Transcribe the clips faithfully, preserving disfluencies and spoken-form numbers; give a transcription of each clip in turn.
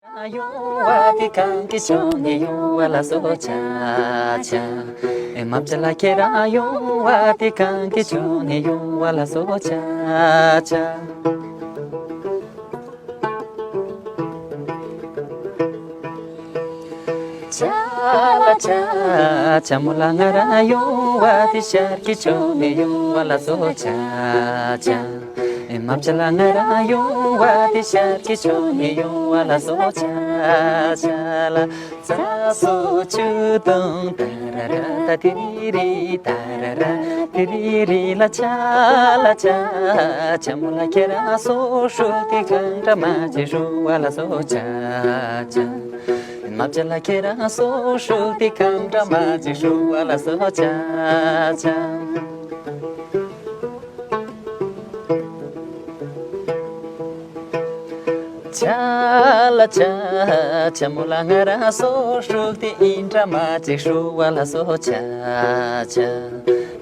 ཡོང་བ་དེ་གང་གི་ཕྱོགས་ནས་ཡོང་བ་ལ་སོགས་ཆ་ཆ། ཨེ་མ་བྱ་ལ་ཁྱེད་རང་ཡོང་བ་དེ་གང་གི་ཕྱོགས་ནས་ཡོང་བ་ལ་སོགས་ཆ་ཆ། ཆ་ལ་ཆ། ཆ་མོ་ལ་ང་རང་ཡོང་བ་དེ་ཤར་གྱི་ཕྱོགས་ནས་ཡོང་བ་ལ་སོགས་ཆ་ཆ། ཨེ་མ་བྱ་ལ་ང་རང་ཡོང་བ་དེ་ཤར་གྱི་ཕྱོགས་ནས་ཡོང་བ་ལ་སོགས་ཆ་ཆ་ལ། ས་སོ་ཆུ་དང་ཏ་ར་ར་ཏ་ཏི་རི་རི་ཏ་ར་ར་ཏི་རི་རི་ལ་ཆ་ལ་ཆ། ཆ་མོ་ལ་ཁྱེད་རང་སོ་ཧྲུག་ཏི་གང་འདྲ་མ་ཅི་ཧྲུག་བ་ལ་སོ་ཆ་ཆ། མ་བྱ་ལ་ཁྱེད་རང་སོ་ཧྲུག་ཏི་གང་འདྲ་མ་ཅི་ཧྲུག་བ་ལ་སོ་ཆ་ཆ། ཆ་ལ་ཆ། ཆ་མོ་ལ་ང་རང་སོ་ཧྲུག་ཏི་ཨིན་དྲ་མ་ཅིག་ཧྲུག་བ་ལ་སོ་ཆ་ཆ།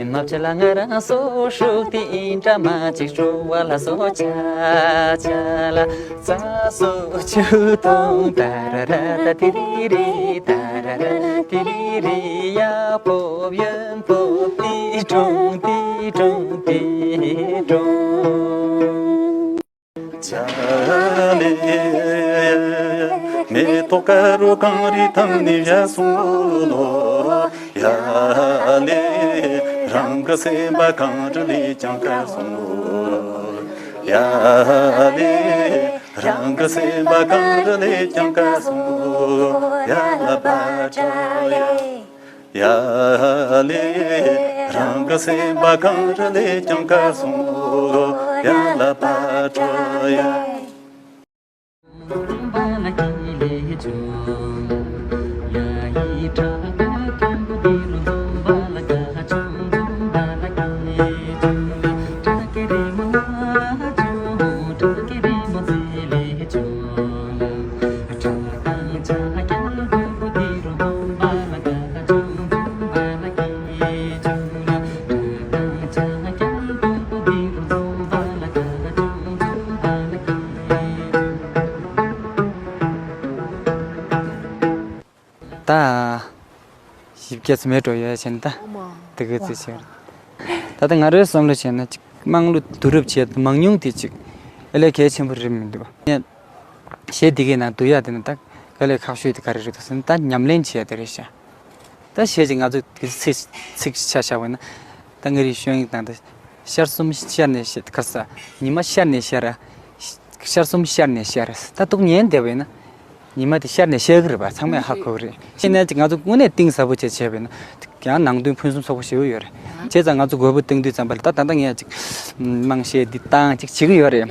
མ་བྱ་ལ་ང་རང་སོ་ཧྲུག་ཏི་ཨིན་དྲ་མ་ཅིག་ཧྲུག་བ་ལ་སོ་ཆ་ཆ་ལ། ས་སོ་ཆུ་དང་ཏ་ར་ར་ཏ་ཏི་རི་རི་ཏ་ར་ར་ཏི་རི་རི་ཡ་པོ་ཡན་པོ་ཏི་ཀྲུང་ཏི་ཀྲུང་ཏི་ཀྲུང་། ཆ་ལེ། མེ་ཏོག་དཀར་པོ་གངས་རི་ཐང་ནས་བཞད་སོང་ལོ། ཡ་ལེ། རང་གི་སེམས་པ་གངས་རི་ལས་ཀྱང་དཀར་སོང་ལོ། ཡ་ལེ། རང་གི་སེམས་པ་གངས་རི་ལས་ཀྱང་དཀར་སོང་ལོ། ཡ་ལ་པ་ཏྲ་ཡ། ཡ་ལེ། རང་གི་སེམས་པ་གངས་རི་ལས་ཀྱང་དཀར་སོང་ལོ། ཡ་ལ་པ་ཏྲ་ཡ། ད་ཞིབ་རྒྱ་ཚོ་མེད་འགྲོ་ཡོད་བྱས་ན་ད་ཨོ་མ། དེ་ག་ཚོད་བྱས་རེད། ད་ལྟ་ང་རའི་བསམ་བློ་བྱས་ན་ཅིག་དམངས་གླུ་བསྡུ་རུབ་བྱས་མང་ཉུང་དེ་ཅིག་ཨེ་ལས་གལ་ཆེན་པོ་རེད་མི་འདུག་གཞས་འདི་གའི་ནང་བསྡུ་ཡག་དེ་ནི་ད་དཀའ་ལས་ཁག་ཤོས་དེ་ག་རེ་རེད་འདུག་ཟེར་ན་ད་ཉམས་ལེན་བྱེད་ཡག་དེ་རེད་ཤག་ད་གཞས་ཅིག་ང་ཚོ་དེ་ཚིག་ཚིག་ཆ་བཞག་པ་ཡིན་ན་ད་ང་རའི་ཤོད་ཡག་དང་ད་ཤར་གསུམ་ཤར་ནས་ཤར་ག་ས་ཉི་མ་ཤར་ནས་ཤར་ཤར་གསུམ་ཤར་ནས་ཤར་ད་འདུག་ཉན་བསྡད་པ་ཡིན་ན་ཉི་མ་དེ་ཤར་ནས་ཤར་གི་རེད་པ། ཚང་མས་ཧ་གོ་གི་རེད། ཤེས་ནས་ཅིག་ང་ཚོ་དངོས་གནས་གཏིང་ཟབ་པོ་བྱས་བྱས་པ་ཡིན་ན་ཡང་ནང་དོན་ཕུན་སུམ་ཚོགས་པོ་ཞེ་པོ་ཡོད་རེད། བྱས་ཙང་ང་ཚོ་དགོས་པ་བཏང་དུས་ཙམ་པ་ལ་ད་ད་ལྟ་ངས་ཅིག་དམངས་གཞས་འདི་བཏང་ཅིག་བྱེད་ཀྱི་ཡོད་རེད།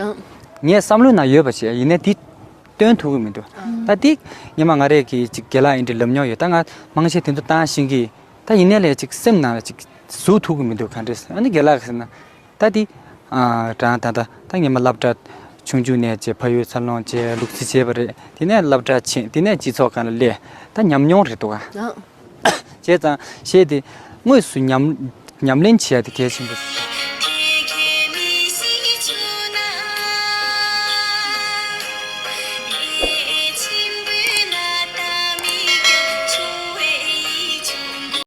ངའི་བསམ་བློའི་ནང་ཡོད་པ་བྱས་ཡིན་ནའི་འདི་སྟོན་ཐུབ་ཀྱི་མི་འདུག་ད་འདི་ཉི་མ་ང་རས་ཀྱི་ཅིག་དགེ་ལགས་ཨིན་དྲི་ལབ་མྱོང་ཡོད། ད་ང་དམངས་གཞས་དེ་ཚོ་བཏང་ཤེས་ཀྱི། ད་ཡིན་ནའི་ལས་ཅིག་སེམས་ནང་ལ་ཅིག་ཟུག་ཐུབ་ཀྱི་མི་འདུག་ག་འདྲས་ཨ་ནི་དགེ་ལགས་ཟེར་ན། ད་འདི་ཨ་དྲང་ད་ད་ད་ངས་མ་སློབ་གྲྭ་ཆུང་ཆུང་ནས་བྱས་ཕ་ཡུལ་འཚར་ལོངས་བྱས་ལུག་རྫི་བྱས་པ་རེད། དེ་ནས་སློབ་གྲྭ་ཕྱིན། དེ་ནས་སྤྱི་ཚོགས་སྒང་ལ་སླེབས། ད་ཉམས་མྱོང་རེད་འདུག་ག་བྱས་ཙང་གཞས་དེ་དངོས་སུ་ཉམས་ཉམས་ལེན་བྱེད་ཡ་དེ་གལ་ཆེན་པོ་